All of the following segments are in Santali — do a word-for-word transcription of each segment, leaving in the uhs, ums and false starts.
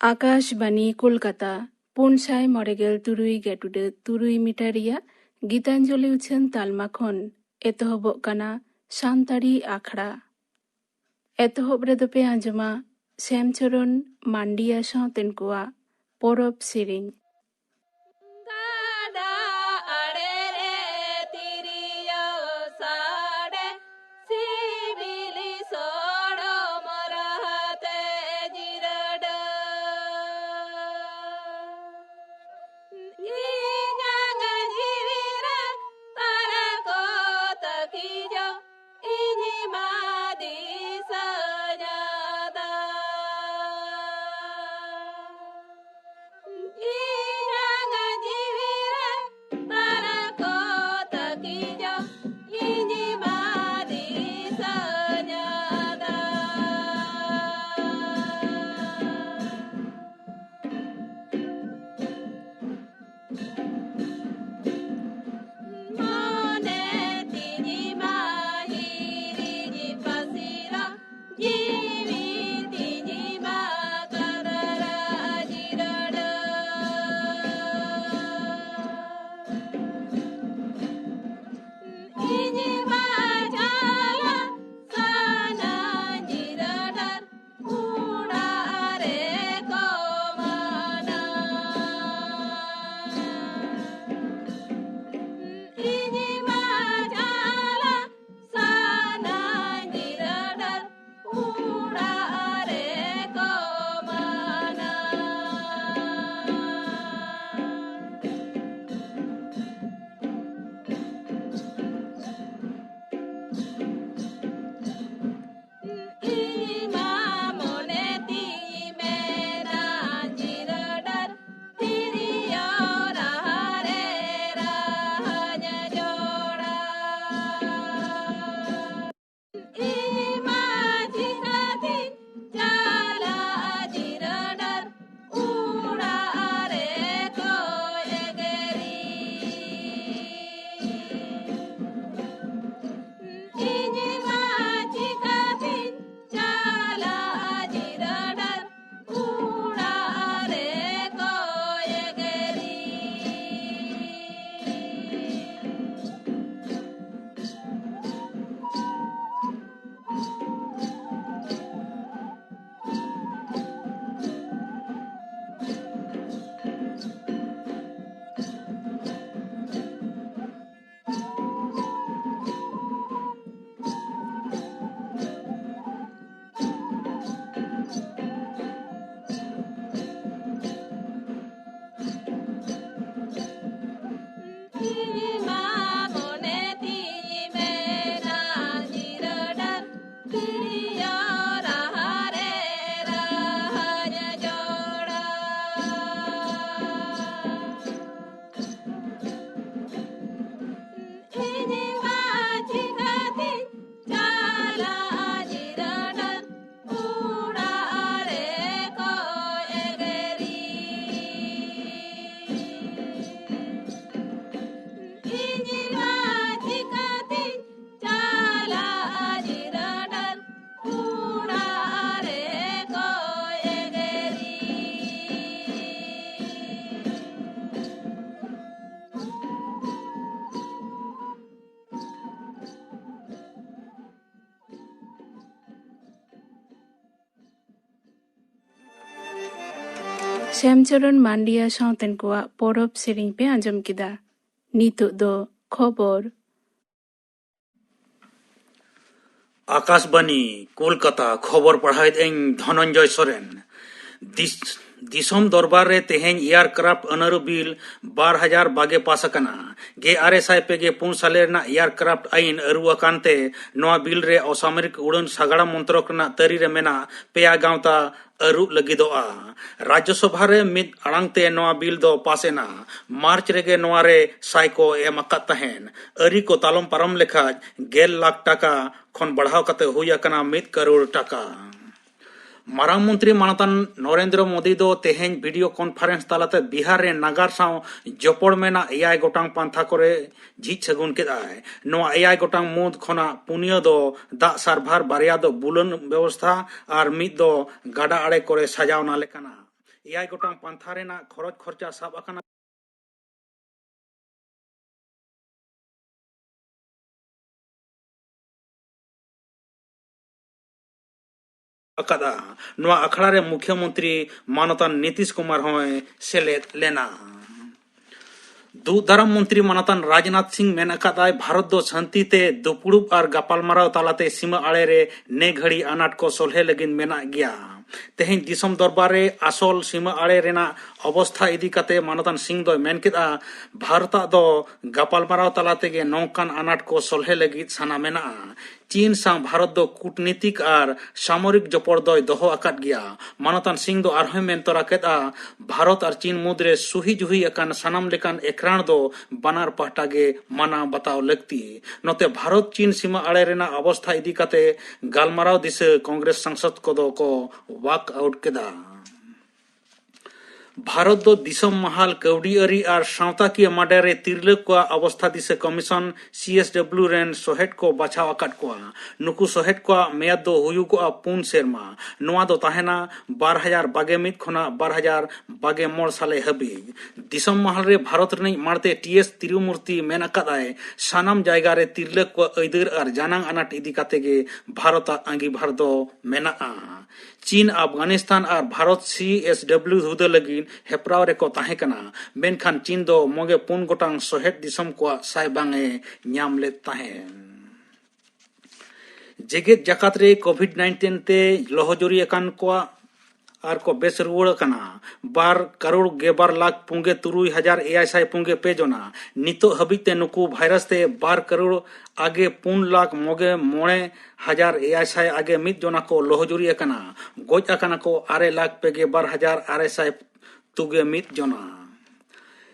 ᱟᱠᱟᱥᱵᱟᱱᱤ ᱠᱳᱞᱠᱟᱛᱟ, ᱯᱩᱱ ᱥᱟᱭ ᱢᱚᱬᱮ ᱜᱮᱞ ᱛᱩᱨᱩᱭ ᱜᱮᱴᱩᱰᱟᱹ ᱛᱩᱨᱩᱭ ᱢᱤᱴᱟᱨ ᱨᱮᱭᱟᱜ ᱜᱤᱛᱟᱧᱡᱚᱞᱤ ᱩᱪᱷᱟᱹᱱ ᱛᱟᱞᱢᱟ ᱠᱷᱚᱱ ᱮᱛᱚᱦᱚᱵᱚᱜ ᱠᱟᱱᱟ ᱥᱟᱱᱛᱟᱲᱤ ᱟᱠᱷᱲᱟ᱾ ᱮᱛᱚᱦᱚᱵ ᱨᱮᱫᱚ ᱯᱮ ᱟᱸᱡᱚᱢᱟ ᱥᱮᱢᱪᱚᱨᱚᱱ ᱢᱟᱱᱰᱤᱭᱟ ᱥᱟᱶᱛᱮᱱ ᱠᱚᱣᱟᱜ ᱯᱚᱨᱚᱵᱽ ᱥᱮᱨᱮᱧ᱾ ᱜᱟᱰᱟ ᱟᱲᱮ ᱨᱮ ᱛᱤᱨᱭᱳ ᱥᱟᱰᱮ, ᱥᱤᱵᱤᱞᱤ ᱥᱚᱲᱚᱢ ᱨᱟᱦᱟ ᱛᱮ ᱡᱤᱨᱟᱹᱰᱟᱹ᱾ ᱤᱧᱟᱜ ᱡᱤᱣᱤ ᱨᱮ ᱛᱟᱨᱟ ᱠᱚ ᱛᱟᱹᱠᱤᱡᱚᱜ, ᱤᱧ ᱢᱟ ᱫᱤᱥᱟᱹ ᱧᱟᱫᱟ᱾ ᱥᱭᱟᱢᱪᱚᱨᱚᱱ ᱢᱟᱱᱰᱤᱭᱟ ᱥᱟᱶᱛᱮᱱ ᱠᱚᱣᱟᱜ ᱯᱚᱨᱚᱵᱽ ᱥᱮᱨᱮᱧ ᱯᱮ ᱟᱸᱡᱚᱢ ᱠᱮᱫᱟ᱾ ᱱᱤᱛᱚᱜ ᱫᱚ ᱠᱷᱚᱵᱚᱨ᱾ ᱟᱠᱟᱥᱵᱟᱱᱤ, ᱠᱳᱞᱠᱟᱛᱟ᱾ ᱠᱷᱚᱵᱚᱨ ᱯᱟᱲᱦᱟᱣᱮᱫ ᱟᱹᱧ ᱫᱷᱚᱱᱚᱱᱡᱚᱭ ᱥᱚᱨᱮᱱ᱾ ᱫᱤᱥ-, ᱫᱤᱥᱚᱢ ᱫᱚᱨᱵᱟᱨ ᱨᱮ ᱛᱮᱦᱮᱧ ᱮᱭᱟᱨᱠᱨᱟᱯᱴ ᱟᱹᱱᱟᱹᱨᱩ ᱵᱤᱞ ᱵᱟᱨ ᱦᱟᱡᱟᱨ ᱵᱟᱜᱮ ᱯᱟᱥ ᱟᱠᱟᱱᱟ᱾ ᱜᱮᱞ ᱟᱨᱮ ᱥᱟᱭ ᱯᱮ ᱜᱮ ᱯᱩᱱ ᱥᱟᱞᱮ ᱨᱮᱱᱟᱜ ᱮᱭᱟᱨᱠᱨᱟᱯᱴ ᱟᱹᱭᱤᱱ ᱟᱹᱨᱩ ᱟᱠᱟᱱ ᱛᱮ ᱱᱚᱣᱟ ᱵᱤᱞ ᱨᱮ ᱚᱥᱟᱢᱚᱨᱤᱠ ᱩᱰᱟᱹᱱ ᱥᱟᱜᱟᱲᱚᱢ ᱢᱚᱱᱛᱨᱚᱠ ᱨᱮᱱᱟᱜ ᱛᱟᱹᱨᱤ ᱨᱮ ᱢᱮᱱᱟᱜ ᱯᱮᱭᱟ ᱜᱟᱶᱛᱟ ᱟᱹᱨᱩᱜ ᱞᱟᱹᱜᱤᱫᱚᱜᱼᱟ᱾ ᱨᱟᱡᱽᱭᱚᱥᱚᱵᱷᱟ ᱨᱮ ᱢᱤᱫ ᱟᱲᱟᱝ ᱛᱮ ᱱᱚᱣᱟ ᱵᱤᱞ ᱫᱚ ᱯᱟᱥ ᱮᱱᱟ᱾ ᱢᱟᱨᱪ ᱨᱮᱜᱮ ᱱᱚᱣᱟ ᱨᱮ ᱥᱟᱭ ᱠᱚ ᱮᱢ ᱟᱠᱟᱫ ᱛᱟᱦᱮᱸᱱ᱾ ᱟᱹᱨᱤ ᱠᱚ ᱛᱟᱞᱚᱢ ᱯᱟᱨᱚᱢ ᱞᱮᱠᱷᱟᱡ ᱜᱮᱞ ᱞᱟᱠᱷ ᱴᱟᱠᱟ ᱠᱷᱚᱱ ᱵᱟᱲᱦᱟᱣ ᱠᱟᱛᱮ ᱦᱩᱭ ᱟᱠᱟᱱᱟ ᱢᱤᱫ ᱠᱟᱨᱳᱲ ᱴᱟᱠᱟ᱾ ᱢᱟᱨᱟᱝ ᱢᱚᱱᱛᱨᱤ ᱢᱟᱱᱚᱛᱟᱱ ᱱᱚᱨᱮᱱᱫᱨᱚ ᱢᱳᱫᱤ ᱫᱚ ᱛᱮᱦᱮᱧ ᱵᱷᱤᱰᱤᱭᱳ ᱠᱚᱱᱯᱷᱟᱨᱮᱱᱥ ᱛᱟᱞᱟᱛᱮ ᱵᱤᱦᱟᱨ ᱨᱮ ᱱᱟᱜᱟᱨ ᱥᱟᱶ ᱡᱚᱯᱚᱲ ᱢᱮᱱᱟᱜ ᱮᱭᱟᱭ ᱜᱚᱴᱟᱝ ᱯᱟᱱᱛᱷᱟ ᱠᱚᱨᱮ ᱡᱷᱤᱡ ᱥᱟᱹᱜᱩᱱ ᱠᱮᱫᱼᱟᱭ᱾ ᱱᱚᱣᱟ ᱮᱭᱟᱭ ᱜᱚᱴᱟᱝ ᱢᱩᱫᱽ ᱠᱷᱚᱱᱟᱜ ᱯᱩᱱᱭᱟᱹ ᱫᱚ ᱫᱟᱜ ᱥᱟᱨᱵᱷᱟᱨ, ᱵᱟᱨᱭᱟ ᱫᱚ ᱵᱩᱞᱟᱹᱱ ᱵᱮᱵᱚᱥᱛᱷᱟ ᱟᱨ ᱢᱤᱫ ᱫᱚ ᱜᱟᱰᱟ ᱟᱲᱮ ᱠᱚᱨᱮ ᱥᱟᱡᱟᱣᱱᱟ ᱞᱮᱠᱟᱱᱟᱜ᱾ ᱮᱭᱟᱭ ᱜᱚᱴᱟᱝ ᱯᱟᱱᱛᱷᱟ ᱨᱮᱱᱟᱜ ᱠᱷᱚᱨᱚᱪ ᱠᱷᱚᱨᱪᱟ ᱥᱟᱵ ᱟᱠᱟᱱᱟ᱾ ᱟᱠᱟᱫᱼᱟ᱾ ᱱᱚᱣᱟ ᱟᱠᱷᱲᱟ ᱨᱮ ᱢᱩᱠᱷᱭᱚ ᱢᱚᱱᱛᱨᱤ ᱢᱟᱱᱚᱛᱟᱱ ᱱᱤᱛᱤᱥ ᱠᱩᱢᱟᱨ ᱦᱚᱸᱭ ᱥᱮᱞᱮᱫ ᱞᱮᱱᱟ᱾ ᱫᱩᱜ ᱫᱟᱨᱟᱢ ᱢᱚᱱᱛᱨᱤ ᱢᱟᱱᱚᱛᱟᱱ ᱨᱟᱡᱽᱱᱟᱛᱷ ᱥᱤᱝ ᱢᱮᱱ ᱟᱠᱟᱫᱟᱭ, ᱵᱷᱟᱨᱚᱛ ᱫᱚ ᱥᱟᱱᱛᱤ ᱛᱮ ᱫᱩᱯᱲᱩᱵ ᱟᱨ ᱜᱟᱯᱟᱞᱢᱟᱨᱟᱣ ᱛᱟᱞᱟᱛᱮ ᱥᱤᱢᱟᱹ ᱟᱲᱮ ᱨᱮ ᱱᱮ ᱜᱷᱟᱹᱲᱤ ᱟᱱᱟᱴ ᱠᱚ ᱥᱚᱞᱦᱮ ᱞᱟᱹᱜᱤᱫ ᱢᱮᱱᱟᱜ ᱜᱮᱭᱟ᱾ ᱛᱮᱦᱮᱧ ᱫᱤᱥᱚᱢ ᱫᱚᱨᱵᱟᱨ ᱨᱮ ᱟᱥᱚᱞ ᱥᱤᱢᱟᱹ ᱟᱲᱮ ᱨᱮᱱᱟᱜ ᱚᱵᱚᱥᱛᱷᱟ ᱤᱫᱤ ᱠᱟᱛᱮ ᱢᱟᱱᱚᱛᱟᱱ ᱥᱤᱝ ᱫᱚᱭ ᱢᱮᱱ ᱠᱮᱫᱼᱟ, ᱵᱷᱟᱨᱚᱛᱟᱜ ᱫᱚ ᱜᱟᱯᱟᱞᱢᱟᱨᱟᱣ ᱛᱟᱞᱟ ᱛᱮᱜᱮ ᱱᱚᱝᱠᱟᱱ ᱟᱱᱟᱴ ᱠᱚ ᱥᱚᱞᱦᱮ ᱞᱟᱹᱜᱤᱫ ᱥᱟᱱᱟ ᱢᱮᱱᱟᱜᱼᱟ᱾ ᱪᱤᱱ ᱥᱟᱶ ᱵᱷᱟᱨᱚᱛ ᱫᱚ ᱠᱩᱴᱱᱤᱛᱤᱠ ᱟᱨ ᱥᱟᱢᱚᱨᱤᱠ ᱡᱚᱯᱚᱲ ᱫᱚᱭ ᱫᱚᱦᱚ ᱟᱠᱟᱫ ᱜᱮᱭᱟ᱾ ᱢᱟᱱᱚᱛᱟᱱ ᱥᱤᱝ ᱫᱚ ᱟᱨᱦᱚᱸᱭ ᱢᱮᱱ ᱛᱚᱨᱟ ᱠᱮᱫᱼᱟ, ᱵᱷᱟᱨᱚᱛ ᱟᱨ ᱪᱤᱱ ᱢᱩᱫᱽᱨᱮ ᱥᱩᱦᱤ ᱡᱩᱦᱤ ᱟᱠᱟᱱ ᱥᱟᱱᱟᱢ ᱞᱮᱠᱟᱱ ᱮᱠᱨᱟᱲ ᱫᱚ ᱵᱟᱱᱟᱨ ᱯᱟᱦᱴᱟ ᱜᱮ ᱢᱟᱱᱟᱣ ᱵᱟᱛᱟᱣ ᱞᱟᱹᱠᱛᱤ᱾ ᱱᱚᱛᱮ ᱵᱷᱟᱨᱚᱛ ᱪᱤᱱ ᱥᱤᱢᱟᱹ ᱟᱲᱮ ᱨᱮᱱᱟᱜ ᱚᱵᱚᱥᱛᱷᱟ ᱤᱫᱤ ᱠᱟᱛᱮ ᱜᱟᱞᱢᱟᱨᱟᱣ ᱫᱤᱥᱟᱹ ᱠᱚᱝᱜᱨᱮᱥ ᱥᱟᱝᱥᱚᱫ ᱠᱚᱫᱚ ᱠᱚ ᱣᱟᱠ ᱟᱣᱩᱴ ᱠᱮᱫᱟ᱾ ᱵᱷᱟᱨᱚᱛ ᱫᱚ ᱫᱤᱥᱚᱢ ᱢᱟᱦᱟᱞ ᱠᱟᱹᱣᱰᱤ ᱟᱹᱨᱤ ᱟᱨ ᱥᱟᱶᱛᱟᱠᱤᱭᱟᱹ ᱢᱟᱰᱮ ᱨᱮ ᱛᱤᱨᱞᱟᱹ ᱠᱚᱣᱟᱜ ᱚᱵᱚᱥᱛᱷᱟ ᱫᱤᱥᱟᱹ ᱠᱚᱢᱤᱥᱚᱱ, ᱥᱤ ᱮᱥ ᱰᱟᱵᱽᱞᱤᱭᱩ, ᱨᱮᱱ ᱥᱚᱦᱮᱫ ᱠᱚ ᱵᱟᱪᱷᱟᱣ ᱟᱠᱟᱫ ᱠᱚᱣᱟ᱾ ᱱᱩᱠᱩ ᱥᱚᱦᱮᱫ ᱠᱚᱣᱟᱜ ᱢᱮᱭᱟᱫ ᱫᱚ ᱦᱩᱭᱩᱜᱚᱜᱼᱟ ᱯᱩᱱ ᱥᱮᱨᱢᱟ᱾ ᱱᱚᱣᱟ ᱫᱚ ᱛᱟᱦᱮᱱᱟ ᱵᱟᱨ ᱦᱟᱡᱟᱨ ᱵᱟᱜᱮ ᱢᱤᱫ ᱠᱷᱚᱱᱟᱜ ᱵᱟᱨ ᱦᱟᱡᱟᱨ ᱵᱟᱜᱮ ᱢᱚᱬᱮ ᱥᱟᱞᱮ ᱦᱟᱹᱵᱤᱡ᱾ ᱫᱤᱥᱚᱢ ᱢᱟᱦᱟᱞ ᱨᱮ ᱵᱷᱟᱨᱚᱛ ᱨᱤᱱᱤᱡ ᱢᱟᱬᱛᱮ ᱴᱤ ᱮᱥ ᱛᱤᱨᱩᱢᱩᱨᱛᱤ ᱢᱮᱱ ᱟᱠᱟᱫᱟᱭ, ᱥᱟᱱᱟᱢ ᱡᱟᱭᱜᱟ ᱨᱮ ᱛᱤᱨᱞᱟᱹ ᱠᱚᱣᱟᱜ ᱟᱹᱭᱫᱟᱹᱨ ᱟᱨ ᱡᱟᱱᱟᱝ ᱟᱱᱟᱴ ᱤᱫᱤ ᱠᱟᱛᱮ ᱜᱮ ᱵᱷᱟᱨᱚᱛᱟᱜ ᱟᱸᱜᱤᱵᱷᱟᱨ ᱫᱚ ᱢᱮᱱᱟᱜᱼᱟ᱾ ᱪᱤᱱ, ᱟᱯᱷᱜᱟᱱᱤᱥᱛᱟᱱ ᱟᱨ ᱵᱷᱟᱨᱚᱛ ᱥᱤ ᱮᱥ ᱰᱟᱵᱞᱤᱭᱩ ᱦᱩᱫᱟᱹ ᱞᱟᱹᱜᱤᱫ ᱦᱮᱯᱨᱟᱣ ᱨᱮᱠᱚ ᱛᱟᱦᱮᱸ ᱠᱟᱱᱟ, ᱢᱮᱱᱠᱷᱟᱱ ᱪᱤᱱ ᱫᱚ ᱢᱚᱜᱮ ᱯᱩᱱ ᱜᱚᱴᱟᱝ ᱥᱚᱦᱮᱫ ᱫᱤᱥᱚᱢ ᱠᱚᱣᱟᱜ ᱥᱟᱭ ᱵᱟᱝ ᱮ ᱧᱟᱢ ᱞᱮᱫ ᱛᱟᱦᱮᱸᱫ᱾ ᱡᱮᱜᱮᱛ ᱡᱟᱠᱟᱛ ᱨᱮ ᱠᱳᱵᱷᱤᱰ ᱱᱟᱭᱤᱱᱴᱤᱱ ᱛᱮ ᱞᱚᱦᱚᱡᱩᱨᱤ ᱟᱠᱟᱱ ᱠᱚᱣᱟᱜ ᱟᱨ ᱠᱚ ᱵᱮᱥ ᱨᱩᱣᱟᱹᱲ ᱟᱠᱟᱱᱟ ᱵᱟᱨ ᱠᱟᱨᱳᱲ ᱜᱮᱞ ᱵᱟᱨ ᱞᱟᱠᱷ ᱯᱩᱱᱜᱮ ᱛᱩᱨᱩᱭ ᱦᱟᱡᱟᱨ ᱮᱭᱟᱭ ᱥᱟᱭ ᱯᱩᱱᱜᱮ ᱯᱮ ᱡᱚᱱᱟ᱾ ᱱᱤᱛᱚᱜ ᱦᱟᱹᱵᱤᱡ ᱛᱮ ᱱᱩᱠᱩ ᱵᱷᱟᱭᱨᱟᱥ ᱛᱮ ᱵᱟᱨ ᱠᱟᱨᱳᱲ ᱟᱜᱮ ᱯᱩᱱ ᱞᱟᱠᱷ ᱢᱚᱜᱮ ᱢᱚᱬᱮ ᱦᱟᱡᱟᱨ ᱮᱭᱟᱭ ᱥᱟᱭ ᱟᱜᱮ ᱢᱤᱫ ᱡᱚᱱᱟ ᱠᱚ ᱞᱚᱦᱚᱡᱩᱨᱤ ᱟᱠᱟᱱᱟ᱾ ᱜᱚᱡ ᱟᱠᱟᱱᱟ ᱠᱚ ᱟᱨᱮ ᱞᱟᱠᱷ ᱯᱮᱜᱮ ᱵᱟᱨ ᱦᱟᱡᱟᱨ ᱟᱨᱮ ᱥᱟᱭ ᱛᱩᱜᱮ ᱢᱤᱫ ᱡᱚᱱᱟ᱾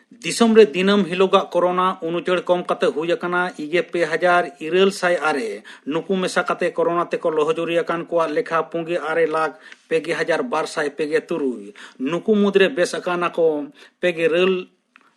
ᱫᱤᱥᱚᱢ ᱨᱮ ᱫᱤᱱᱟᱹᱢ ᱦᱤᱞᱳᱜᱟᱜ ᱠᱳᱨᱳᱱᱟ ᱩᱱᱩᱪᱟᱹᱲ ᱠᱚᱢ ᱠᱟᱛᱮ ᱦᱩᱭ ᱟᱠᱟᱱᱟ ᱤᱜᱮ ᱯᱮ ᱦᱟᱡᱟᱨ ᱤᱨᱟᱹᱞ ᱥᱟᱭ ᱟᱨᱮ᱾ ᱱᱩᱠᱩ ᱢᱮᱥᱟ ᱠᱟᱛᱮ ᱠᱳᱨᱳᱱᱟ ᱛᱮᱠᱚ ᱞᱚᱦᱚᱡᱩᱨᱤ ᱟᱠᱟᱱ ᱠᱚᱣᱟᱜ ᱞᱮᱠᱷᱟ ᱯᱩᱸᱜᱮ ᱟᱨᱮ ᱞᱟᱠᱷ ᱯᱮᱜᱮ ᱦᱟᱡᱟᱨ ᱵᱟᱨ ᱥᱟᱭ ᱯᱮᱜᱮ ᱛᱩᱨᱩᱭ᱾ ᱱᱩᱠᱩ ᱢᱩᱫᱽᱨᱮ ᱵᱮᱥ ᱟᱠᱟᱱᱟ ᱠᱚ ᱯᱮᱜᱮ ᱤᱨᱟᱹᱞ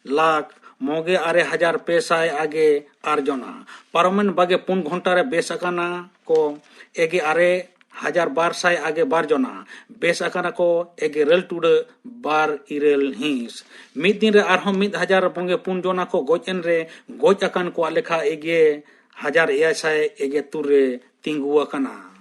ᱞᱟᱠᱷ ᱢᱚᱜᱮ ᱟᱨᱮ ᱦᱟᱡᱟᱨ ᱯᱮ ᱥᱟᱭ ᱟᱜᱮ ᱟᱨ ᱡᱚᱱᱟ᱾ ᱯᱟᱨᱚᱢᱮᱱ ᱵᱟᱜᱮ ᱯᱩᱱ ᱜᱷᱚᱱᱴᱟ ᱨᱮ ᱵᱮᱥ ᱟᱠᱟᱱᱟ ᱠᱚ ᱮᱜᱮ ᱟᱨᱮ ᱦᱟᱡᱟᱨ ᱵᱟᱨ ᱥᱟᱭ ᱟᱜᱮ ᱵᱟᱨ ᱡᱚᱱᱟ᱾ ᱵᱮᱥ ᱟᱠᱟᱱᱟ ᱠᱚ ᱮᱜᱮ ᱨᱮᱞ ᱴᱩᱰᱟᱹ ᱵᱟᱨ ᱤᱨᱟᱹᱞ ᱦᱤᱸᱥ᱾ ᱢᱤᱫ ᱫᱤᱱ ᱨᱮ ᱟᱨᱦᱚᱸ ᱢᱤᱫ ᱦᱟᱡᱟᱨ ᱯᱩᱱᱜᱮ ᱯᱩᱱ ᱡᱚᱱᱟ ᱠᱚ ᱜᱚᱡ ᱮᱱ ᱨᱮ ᱜᱚᱡ ᱟᱠᱟᱱ ᱠᱚᱣᱟᱜ ᱞᱮᱠᱷᱟ ᱮᱜᱮ ᱦᱟᱡᱟᱨ ᱮᱭᱟᱭ ᱥᱟᱭ ᱮᱜᱮ ᱛᱩᱨ ᱨᱮ ᱛᱤᱸᱜᱩ ᱟᱠᱟᱱᱟ᱾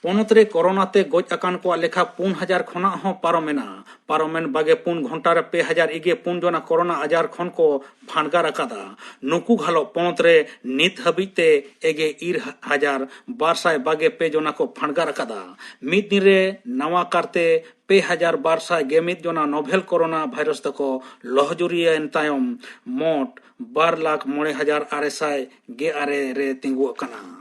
ᱯᱚᱱᱚᱛ ᱨᱮ ᱠᱳᱨᱳᱱᱟ ᱛᱮ ᱜᱚᱡ ᱟᱠᱟᱱ ᱠᱚᱣᱟᱜ ᱞᱮᱠᱷᱟ ᱯᱩᱱ ᱦᱟᱡᱟᱨ ᱠᱷᱚᱱᱟᱜ ᱦᱚᱸ ᱯᱟᱨᱚᱢ ᱮᱱᱟ᱾ ᱯᱟᱨᱚᱢᱮᱱ ᱵᱟᱜᱮ ᱯᱩᱱ ᱜᱷᱚᱱᱴᱟ ᱨᱮ ᱯᱮ ᱦᱟᱡᱟᱨ ᱤᱜᱮ ᱯᱩᱱ ᱡᱚᱱᱟ ᱠᱳᱨᱳᱱᱟ ᱟᱡᱟᱨ ᱠᱷᱚᱱ ᱠᱚ ᱯᱷᱟᱸᱰᱜᱟᱨ ᱟᱠᱟᱫᱟ᱾ ᱱᱩᱠᱩ ᱜᱷᱟᱞᱚᱜ ᱯᱚᱱᱚᱛ ᱨᱮ ᱱᱤᱛ ᱦᱟᱹᱵᱤᱡ ᱛᱮ ᱮᱜᱮ ᱤᱨ ᱦᱟᱡᱟᱨ ᱵᱟᱨ ᱥᱟᱭ ᱵᱟᱜᱮ ᱯᱮ ᱡᱚᱱᱟ ᱠᱚ ᱯᱷᱟᱸᱰᱜᱟᱨ ᱟᱠᱟᱫᱟ᱾ ᱢᱤᱫ ᱫᱤᱱ ᱨᱮ ᱱᱟᱣᱟ ᱠᱟᱨᱛᱮ ᱯᱮ ᱦᱟᱡᱟᱨ ᱵᱟᱨ ᱥᱟᱭ ᱜᱮ ᱢᱤᱫ ᱡᱚᱱᱟ ᱱᱚᱵᱷᱮᱞ ᱠᱳᱨᱳᱱᱟ ᱵᱷᱟᱭᱨᱟᱥ ᱛᱮᱠᱚ ᱞᱚᱦᱚᱡᱩᱨᱤᱭᱮᱱ ᱛᱟᱭᱚᱢ ᱢᱚᱴ ᱵᱟᱨ ᱞᱟᱠᱷ ᱢᱚᱬᱮ ᱦᱟᱡᱟᱨ ᱟᱨᱮ ᱥᱟᱭ ᱜᱮ ᱟᱨᱮ ᱨᱮ ᱛᱤᱸᱜᱩ ᱟᱠᱟᱱᱟ᱾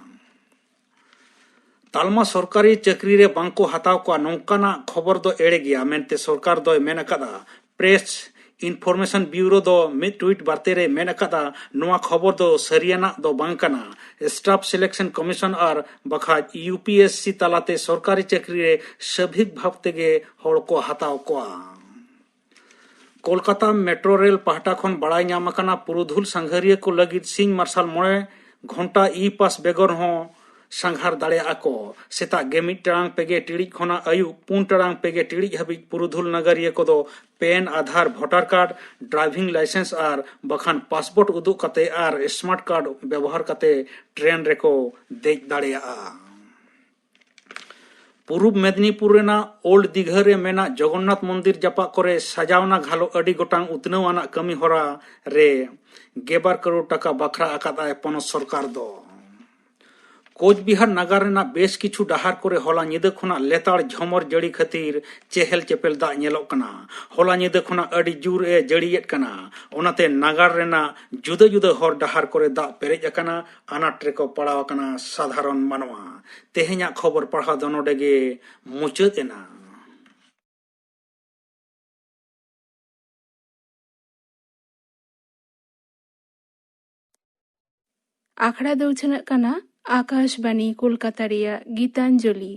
ᱛᱟᱞᱢᱟ ᱥᱚᱨᱠᱟᱨᱤ ᱪᱟᱹᱠᱨᱤ ᱨᱮ ᱵᱟᱝᱠᱚ ᱦᱟᱛᱟᱣ ᱠᱚᱣᱟ, ᱱᱚᱝᱠᱟᱱᱟᱜ ᱠᱷᱚᱵᱚᱨ ᱫᱚ ᱮᱲᱮ ᱜᱮᱭᱟ ᱢᱮᱱᱛᱮ ᱥᱚᱨᱠᱟᱨ ᱫᱚᱭ ᱢᱮᱱ ᱟᱠᱟᱫᱟ᱾ ᱯᱨᱮᱥ ᱤᱱᱯᱷᱚᱨᱢᱮᱥᱚᱱ ᱵᱤᱭᱩᱨᱳ ᱫᱚ ᱢᱤᱫ ᱴᱩᱭᱤᱴ ᱵᱟᱨᱛᱮ ᱨᱮ ᱢᱮᱱ ᱟᱠᱟᱫᱟ, ᱱᱚᱣᱟ ᱠᱷᱚᱵᱚᱨ ᱫᱚ ᱥᱟᱹᱨᱤᱭᱟᱱᱟᱜ ᱫᱚ ᱵᱟᱝ ᱠᱟᱱᱟ᱾ ᱥᱴᱟᱯ ᱥᱤᱞᱮᱠᱥᱚᱱ ᱠᱚᱢᱤᱥᱚᱱ ᱟᱨ ᱵᱟᱠᱷᱟᱡ ᱭᱩ ᱯᱤ ᱮᱥ ᱥᱤ ᱛᱟᱞᱟᱛᱮ ᱥᱚᱨᱠᱟᱨᱤ ᱪᱟᱹᱠᱨᱤ ᱨᱮ ᱥᱟᱵᱷᱤᱠ ᱵᱷᱟᱵᱽ ᱛᱮᱜᱮ ᱦᱚᱲ ᱠᱚ ᱦᱟᱛᱟᱣ ᱠᱚᱣᱟ᱾ ᱠᱳᱞᱠᱟᱛᱟ ᱢᱮᱴᱨᱳ ᱨᱮᱞ ᱯᱟᱦᱴᱟ ᱠᱷᱚᱱ ᱵᱟᱲᱟᱭ ᱧᱟᱢ ᱟᱠᱟᱱᱟ, ᱯᱩᱨᱩᱫᱷᱩᱞ ᱥᱟᱸᱜᱷᱟᱨᱤᱭᱟᱹ ᱠᱚ ᱞᱟᱹᱜᱤᱫ ᱥᱤᱧ ᱢᱟᱨᱥᱟᱞ ᱢᱚᱬᱮ ᱜᱷᱚᱱᱴᱟ ᱤ ᱯᱟᱥ ᱵᱮᱜᱚᱨ ᱦᱚᱸ ᱥᱟᱸᱜᱷᱟᱨ ᱫᱟᱲᱮᱭᱟᱜᱼᱟ ᱠᱚ᱾ ᱥᱮᱛᱟᱜ ᱜᱮ ᱢᱤᱫ ᱴᱟᱲᱟᱝ ᱯᱮᱜᱮ ᱴᱤᱲᱤᱡ ᱠᱷᱚᱱᱟᱜ ᱟᱹᱭᱩᱵ ᱯᱩᱱ ᱴᱟᱲᱟᱝ ᱯᱮᱜᱮ ᱴᱤᱲᱤᱡ ᱦᱟᱹᱵᱤᱡ ᱯᱩᱨᱩᱫᱷᱩᱞ ᱱᱟᱜᱟᱨᱤᱭᱟᱹ ᱠᱚᱫᱚ PAN, Aadhaar, voter card, driving licence ᱟᱨ ᱵᱟᱠᱷᱟᱱ ᱯᱟᱥᱯᱳᱨᱴ ᱩᱫᱩᱜ ᱠᱟᱛᱮ ᱟᱨ ᱥᱢᱟᱨᱴ ᱠᱟᱨᱰ ᱵᱮᱵᱚᱦᱟᱨ ᱠᱟᱛᱮ ᱴᱨᱮᱱ ᱨᱮᱠᱚ ᱫᱮᱡ ᱫᱟᱲᱮᱭᱟᱜᱼᱟ᱾ ᱯᱩᱨᱩᱵ ᱢᱮᱫᱽᱱᱤᱯᱩᱨ ᱨᱮᱱᱟᱜ ᱳᱞᱰ ᱫᱤᱜᱷᱟᱹ ᱨᱮ ᱢᱮᱱᱟᱜ ᱡᱚᱜᱚᱱᱱᱟᱛᱷ ᱢᱚᱱᱫᱤᱨ ᱡᱟᱯᱟᱜ ᱠᱚᱨᱮ ᱥᱟᱡᱟᱣᱱᱟ ᱜᱷᱟᱞᱚ ᱟᱹᱰᱤ ᱜᱚᱴᱟᱝ ᱩᱛᱱᱟᱹᱣ ᱟᱱᱟᱜ ᱠᱟᱹᱢᱤ ᱦᱚᱨᱟ ᱨᱮ ᱜᱮᱞᱵᱟᱨ ᱠᱟᱨᱳᱲ ᱴᱟᱠᱟ ᱵᱟᱠᱷᱨᱟ ᱟᱠᱟᱫᱟᱭ ᱯᱚᱱᱚᱛ ᱥᱚᱨᱠᱟᱨ ᱫᱚ᱾ ᱠᱳᱪᱵᱤᱦᱟᱨ ᱱᱟᱜᱟᱨ ᱨᱮᱱᱟᱜ ᱵᱮᱥ ᱠᱤᱪᱷᱩ ᱰᱟᱦᱟᱨ ᱠᱚᱨᱮ ᱦᱚᱞᱟ ᱧᱤᱫᱟᱹ ᱠᱷᱚᱱᱟᱜ ᱞᱮᱛᱟᱲ ᱡᱷᱚᱢᱚᱨ ᱡᱟᱹᱲᱤ ᱠᱷᱟᱹᱛᱤᱨ ᱪᱮᱦᱮᱞ ᱪᱮᱯᱮᱞ ᱫᱟᱜ ᱧᱮᱞᱚᱜ ᱠᱟᱱᱟ᱾ ᱦᱚᱞᱟ ᱧᱤᱫᱟᱹ ᱠᱷᱚᱱᱟᱜ ᱟᱹᱰᱤ ᱡᱳᱨ ᱮ ᱡᱟᱹᱲᱤᱭᱮᱫ ᱠᱟᱱᱟ᱾ ᱚᱱᱟᱛᱮ ᱱᱟᱜᱟᱨ ᱨᱮᱱᱟᱜ ᱡᱩᱫᱟᱹ ᱡᱩᱫᱟᱹ ᱦᱚᱨ ᱰᱟᱦᱟᱨ ᱠᱚᱨᱮ ᱫᱟᱜ ᱯᱮᱨᱮᱡ ᱟᱠᱟᱱᱟ᱾ ᱟᱱᱟᱴ ᱨᱮᱠᱚ ᱯᱟᱲᱟᱣ ᱟᱠᱟᱱᱟ ᱥᱟᱫᱷᱟᱨᱚᱱ ᱢᱟᱱᱣᱟ᱾ ᱛᱮᱦᱮᱧᱟᱜ ᱠᱷᱚᱵᱚᱨ ᱯᱟᱲᱦᱟᱣ ᱫᱚ ᱱᱚᱰᱮ ᱜᱮ ᱢᱩᱪᱟᱹᱫ ᱮᱱᱟ᱾ ᱟᱠᱷᱲᱟ ᱫᱚ ᱩᱪᱷᱟᱹᱱᱚᱜ ᱠᱟᱱᱟ ᱟᱠᱟᱥᱵᱟᱱᱤ ᱠᱳᱞᱠᱟᱛᱟ ᱨᱮᱭᱟᱜ ᱜᱤᱛᱟᱧᱡᱚᱞᱤ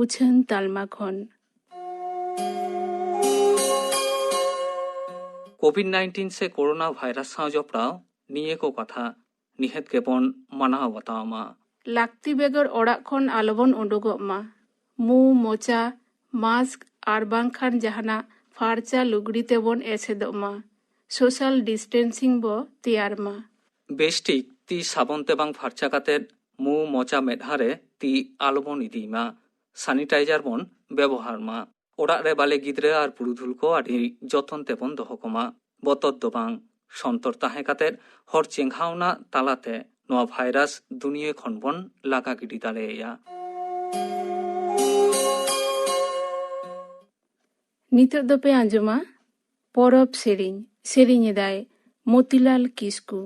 ᱩᱪᱷᱟᱹᱱ ᱛᱟᱞᱢᱟ ᱠᱷᱚᱱ᱾ ᱠᱳᱵᱷᱤᱰ ᱱᱟᱭᱤᱱᱴᱤᱱ ᱥᱮ ᱠᱳᱨᱳᱱᱟ ᱵᱷᱟᱭᱨᱟᱥ ᱥᱟᱶ ᱡᱚᱯᱲᱟᱣ ᱱᱤᱭᱟᱹ ᱠᱚ ᱠᱟᱛᱷᱟ ᱱᱤᱦᱟᱹᱛ ᱜᱮᱵᱚᱱ ᱢᱟᱱᱟᱣ ᱵᱟᱛᱟᱣ ᱢᱟ᱾ ᱞᱟᱹᱠᱛᱤ ᱵᱮᱜᱚᱨ ᱚᱲᱟᱜ ᱠᱷᱚᱱ ᱟᱞᱚᱵᱚᱱ ᱩᱰᱩᱠᱚᱜ ᱢᱟ᱾ ᱢᱩ, ᱢᱚᱪᱟ, ᱢᱟᱥᱠ ᱟᱨ ᱵᱟᱝᱠᱷᱟᱱ ᱡᱟᱦᱟᱱᱟᱜ ᱯᱷᱟᱨᱪᱟ ᱞᱩᱜᱽᱲᱤ ᱛᱮᱵᱚᱱ ᱮᱥᱮᱫᱚᱜ ᱢᱟ᱾ ᱥᱳᱥᱟᱞ ᱰᱤᱥᱴᱮᱱᱥᱤᱝ ᱵᱚ ᱛᱮᱭᱟᱨ ᱢᱟ᱾ ᱵᱮᱥ ᱴᱷᱤᱠ ᱛᱤ ᱥᱟᱵᱚᱱ ᱛᱮ ᱵᱟᱝ ᱯᱷᱟᱨᱪᱟ ᱠᱟᱛᱮ ᱢᱩ, ᱢᱚᱪᱟ, ᱢᱮᱫᱦᱟ ᱨᱮ ᱛᱤ ᱟᱞᱚᱵᱚᱱ ᱤᱫᱤᱭ ᱢᱟ᱾ ᱥᱟᱱᱤᱴᱟᱭᱡᱟᱨ ᱵᱚᱱ ᱵᱮᱵᱚᱦᱟᱨ ᱢᱟ᱾ ᱚᱲᱟᱜ ᱨᱮ ᱵᱟᱞᱮ ᱜᱤᱫᱽᱨᱟᱹ ᱟᱨ ᱯᱩᱨᱩᱫᱷᱩᱞ ᱠᱚ ᱟᱹᱰᱤ ᱡᱚᱛᱚᱱ ᱛᱮᱵᱚᱱ ᱫᱚᱦᱚ ᱠᱚᱢᱟ᱾ ᱵᱚᱛᱚᱨ ᱫᱚ ᱵᱟᱝ, ᱥᱚᱱᱛᱚᱨ ᱛᱟᱦᱮᱸ ᱠᱟᱛᱮ ᱦᱚᱲ ᱪᱮᱸᱜᱷᱟᱣᱱᱟ ᱛᱟᱞᱟᱛᱮ ᱱᱚᱣᱟ ᱵᱷᱟᱭᱨᱟᱥ ᱫᱩᱱᱤᱭᱟᱹ ᱠᱷᱚᱱ ᱵᱚᱱ ᱞᱟᱜᱟ ᱜᱤᱰᱤ ᱫᱟᱲᱮᱭᱟᱭᱟ᱾ ᱱᱤᱛᱚᱜ ᱫᱚᱯᱮ ᱟᱸᱡᱚᱢᱟ ᱯᱚᱨᱚᱵᱽ ᱥᱮᱨᱮᱧ᱾ ᱥᱮᱨᱮᱧ ᱮᱫᱟᱭ ᱢᱚᱛᱤᱞᱟᱞ ᱠᱤᱥᱠᱩ᱾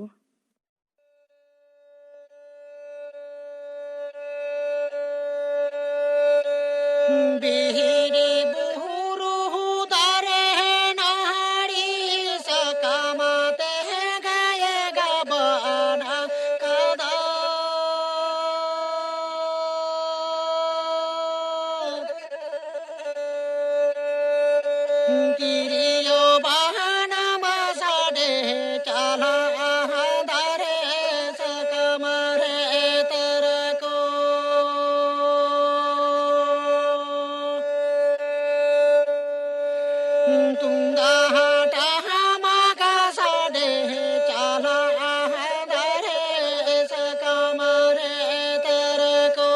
ᱵᱤᱦᱤᱨᱤ ᱵᱩᱨᱩ ᱫᱟᱨᱮ ᱱᱟᱹᱲᱤ ᱥᱟᱠᱟᱢ ᱟᱛᱮ ᱜᱟᱭᱮ ᱜᱟᱵᱟᱱ ᱟᱠᱟᱫᱟ᱾ ᱛᱤᱨᱭᱳ ᱵᱟᱱᱟᱢ ᱥᱟᱰᱮ ᱪᱟᱞᱟᱜᱼᱟ ᱫᱟᱨᱮ ᱥᱟᱠᱟᱢ ᱨᱮ ᱛᱟᱨᱠᱚ᱾ ᱛᱩᱢᱫᱟᱜ ᱴᱟᱢᱟᱠ ᱥᱟᱰᱮ ᱪᱟᱞᱟᱜᱼᱟ ᱫᱟᱨᱮ ᱥᱟᱠᱟᱢ ᱨᱮ ᱛᱟᱨᱠᱚ᱾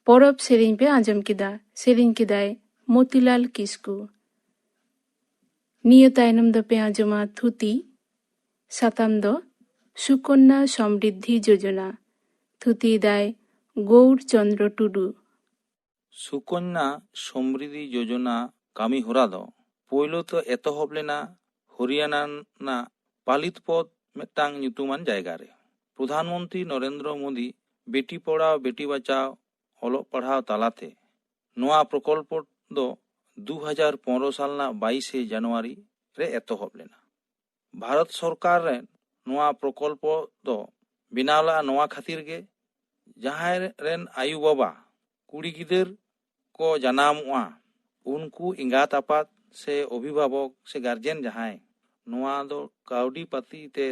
ᱯᱚᱨᱚᱵᱽ ᱥᱮᱨᱮᱧ ᱯᱮ ᱟᱸᱡᱚᱢ ᱠᱮᱫᱟ᱾ ᱥᱮᱨᱮᱧ ᱠᱮᱫᱟᱭ ᱢᱚᱛᱤᱞᱟᱞ ᱠᱤᱥᱠᱩ᱾ ᱱᱤᱭᱟᱹ ᱛᱟᱭᱱᱚᱢ ᱫᱚᱯᱮ ᱟᱸᱡᱚᱢᱟ ᱛᱷᱩᱛᱤ᱾ ᱥᱟᱛᱟᱢ ᱫᱚ ᱥᱩᱠᱚᱱᱱᱟ ᱥᱚᱢᱨᱤᱫᱷᱤ ᱡᱳᱡᱚᱱᱟ᱾ ᱛᱷᱩᱛᱤᱭᱮᱫᱟᱭ ᱜᱳᱣᱨ ᱪᱚᱸᱫᱽᱨᱚ ᱴᱩᱰᱩ᱾ ᱥᱩᱠᱚᱱᱱᱟ ᱥᱚᱢᱨᱤᱫᱷᱤ ᱡᱳᱡᱚᱱᱟ ᱠᱟᱹᱢᱤ ᱦᱚᱨᱟ ᱫᱚ ᱯᱳᱭᱞᱳ ᱛᱮ ᱮᱛᱚᱦᱚᱵ ᱞᱮᱱᱟ ᱦᱚᱨᱤᱭᱟᱱᱟ ᱨᱮᱱᱟᱜ ᱯᱟᱞᱤᱛᱯᱚᱫ ᱢᱤᱫᱴᱟᱝ ᱧᱩᱛᱩᱢᱟᱱ ᱡᱟᱭᱜᱟ ᱨᱮ᱾ ᱯᱨᱚᱫᱷᱟᱱ ᱢᱚᱱᱛᱨᱤ ᱱᱚᱨᱮᱱᱫᱨᱚ ᱢᱳᱫᱤ ᱵᱮᱴᱤ ᱯᱚᱲᱷᱟᱣ ᱵᱮᱴᱤ ᱵᱟᱪᱟᱣ ᱚᱞᱚᱜ ᱯᱟᱲᱦᱟᱣ ᱛᱟᱞᱟᱛᱮ ᱱᱚᱣᱟ ᱯᱨᱚᱠᱚᱞᱯᱚ ᱫᱚ ᱫᱩ ᱦᱟᱡᱟᱨ ᱯᱚᱱᱨᱚ ᱥᱟᱞ ᱨᱮᱱᱟᱜ ᱵᱟᱭᱤᱥᱮ ᱡᱟᱱᱩᱣᱟᱨᱤ ᱨᱮ ᱮᱛᱚᱦᱚᱵ ᱞᱮᱱᱟ᱾ ᱵᱷᱟᱨᱚᱛ ᱥᱚᱨᱠᱟᱨ ᱨᱮᱱ ᱱᱚᱣᱟ ᱯᱨᱚᱠᱚᱞᱯᱚ ᱫᱚ ᱵᱮᱱᱟᱣ ᱞᱮᱫᱼᱟ ᱱᱚᱣᱟ ᱠᱷᱟᱹᱛᱤᱨ ᱜᱮ, ᱡᱟᱦᱟᱸᱭ ᱨᱮᱱ ᱟᱭᱳ ᱵᱟᱵᱟ ᱠᱩᱲᱤ ᱜᱤᱫᱟᱹᱨ ᱠᱚ ᱡᱟᱱᱟᱢᱚᱜᱼᱟ, ᱩᱱᱠᱩ ᱮᱸᱜᱟᱛ ᱟᱯᱟᱛ ᱥᱮ ᱚᱵᱷᱤᱵᱷᱟᱵᱚᱠ ᱥᱮ ᱜᱟᱨᱡᱮᱱ ᱡᱟᱦᱟᱸᱭ, ᱱᱚᱣᱟ ᱫᱚ ᱠᱟᱹᱣᱰᱤ ᱯᱟᱹᱛᱤ ᱛᱮ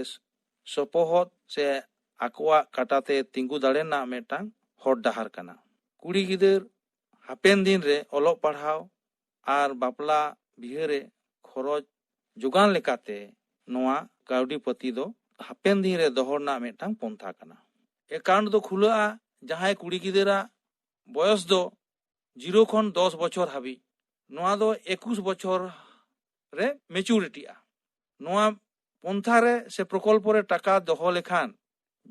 ᱥᱚᱯᱚᱦᱚᱫ ᱥᱮ ᱟᱠᱚᱣᱟᱜ ᱠᱟᱴᱟ ᱛᱮ ᱛᱤᱸᱜᱩ ᱫᱟᱲᱮ ᱨᱮᱱᱟᱜ ᱢᱤᱫᱴᱟᱝ ᱦᱚᱨ ᱰᱟᱦᱟᱨ ᱠᱟᱱᱟ᱾ ᱠᱩᱲᱤ ᱜᱤᱫᱟᱹᱨ ᱦᱟᱯᱮᱱ ᱫᱤᱱ ᱨᱮ ᱚᱞᱚᱜ ᱯᱟᱲᱦᱟᱣ ᱟᱨ ᱵᱟᱯᱞᱟ ᱵᱤᱦᱟᱹ ᱨᱮ ᱠᱷᱚᱨᱚᱪ ᱡᱳᱜᱟᱱ ᱞᱮᱠᱟᱛᱮ ᱱᱚᱣᱟ ᱠᱟᱹᱣᱰᱤ ᱯᱟᱹᱛᱤ ᱫᱚ ᱦᱟᱯᱮᱱ ᱫᱤᱱ ᱨᱮ ᱫᱚᱦᱚ ᱨᱮᱱᱟᱜ ᱢᱤᱫᱴᱟᱝ ᱯᱚᱱᱛᱷᱟ ᱠᱟᱱᱟ᱾ ᱮᱠᱟᱣᱩᱱᱴ ᱫᱚ ᱠᱷᱩᱞᱟᱹᱜᱼᱟ ᱡᱟᱦᱟᱸᱭ ᱠᱩᱲᱤ ᱜᱤᱫᱟᱹᱨᱟᱜ ᱵᱚᱭᱚᱥ ᱫᱚ ᱡᱤᱨᱳ ᱠᱷᱚᱱ ᱫᱚᱥ ᱵᱚᱪᱷᱚᱨ ᱦᱟᱹᱵᱤᱡ, ᱱᱚᱣᱟ ᱫᱚ ᱮᱠᱩᱥ ᱵᱚᱪᱷᱚᱨ ᱨᱮ ᱢᱮᱪᱩᱨᱤᱴᱤᱜᱼᱟ᱾ ᱱᱚᱣᱟ ᱯᱚᱱᱛᱷᱟ ᱨᱮ ᱥᱮ ᱯᱨᱚᱠᱚᱞᱯᱚ ᱨᱮ ᱴᱟᱠᱟ ᱫᱚᱦᱚ ᱞᱮᱠᱷᱟᱱ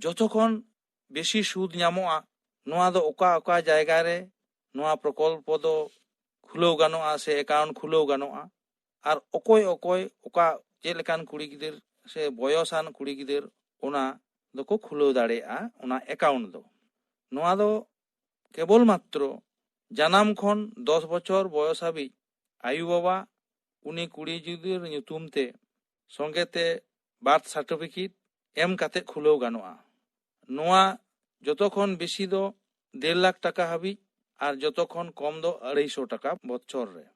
ᱡᱚᱛᱚ ᱠᱷᱚᱱ ᱵᱮᱥᱤ ᱥᱩᱫ ᱧᱟᱢᱚᱜᱼᱟ᱾ ᱱᱚᱣᱟ ᱫᱚ ᱚᱠᱟ ᱚᱠᱟ ᱡᱟᱭᱜᱟ ᱨᱮ ᱱᱚᱣᱟ ᱯᱨᱚᱠᱚᱞᱯᱚ ᱫᱚ ᱠᱷᱩᱞᱟᱹᱣ ᱜᱟᱱᱚᱜᱼᱟ ᱥᱮ ᱮᱠᱟᱣᱩᱱᱴ ᱠᱷᱩᱞᱟᱹᱣ ᱜᱟᱱᱚᱜᱼᱟ, ᱟᱨ ᱚᱠᱚᱭ ᱚᱠᱚᱭ ᱚᱠᱟ ᱪᱮᱫ ᱞᱮᱠᱟᱱ ᱠᱩᱲᱤ ᱜᱤᱫᱟᱹᱨ ᱥᱮ ᱵᱚᱭᱚᱥᱟᱱ ᱠᱩᱲᱤ ᱜᱤᱫᱟᱹᱨ ᱚᱱᱟ ᱫᱚᱠᱚ ᱠᱷᱩᱞᱟᱹᱣ ᱫᱟᱲᱮᱭᱟᱜᱼᱟ ᱚᱱᱟ ᱮᱠᱟᱣᱩᱱᱴ ᱫᱚ᱾ ᱱᱚᱣᱟ ᱫᱚ ᱠᱮᱵᱚᱞ ᱢᱟᱛᱨᱚ ᱡᱟᱱᱟᱢ ᱠᱷᱚᱱ ᱫᱚᱥ ᱵᱚᱪᱷᱚᱨ ᱵᱚᱭᱚᱥ ᱦᱟᱹᱵᱤᱡ ᱟᱭᱳ ᱵᱟᱵᱟ ᱩᱱᱤ ᱠᱩᱲᱤ ᱜᱤᱫᱟᱹᱨ ᱧᱩᱛᱩᱢ ᱛᱮ ᱥᱚᱸᱜᱮ ᱛᱮ ᱵᱟᱨᱛᱷ ᱥᱟᱨᱴᱤᱯᱷᱤᱠᱮᱴ ᱮᱢ ᱠᱟᱛᱮ ᱠᱷᱩᱞᱟᱹᱣ ᱜᱟᱱᱚᱜᱼᱟ᱾ ᱱᱚᱣᱟ ᱡᱚᱛᱚ ᱠᱷᱚᱱ ᱵᱮᱥᱤ ᱫᱚ ᱰᱮᱲ ᱞᱟᱠᱷ ᱴᱟᱠᱟ ᱦᱟᱹᱵᱤᱡ ᱟᱨ ᱡᱚᱛᱚ ᱠᱷᱚᱱ ᱠᱚᱢ ᱫᱚ ᱟᱹᱲᱟᱹᱭᱥᱚ ᱴᱟᱠᱟ ᱵᱚᱪᱷᱚᱨ ᱨᱮ᱾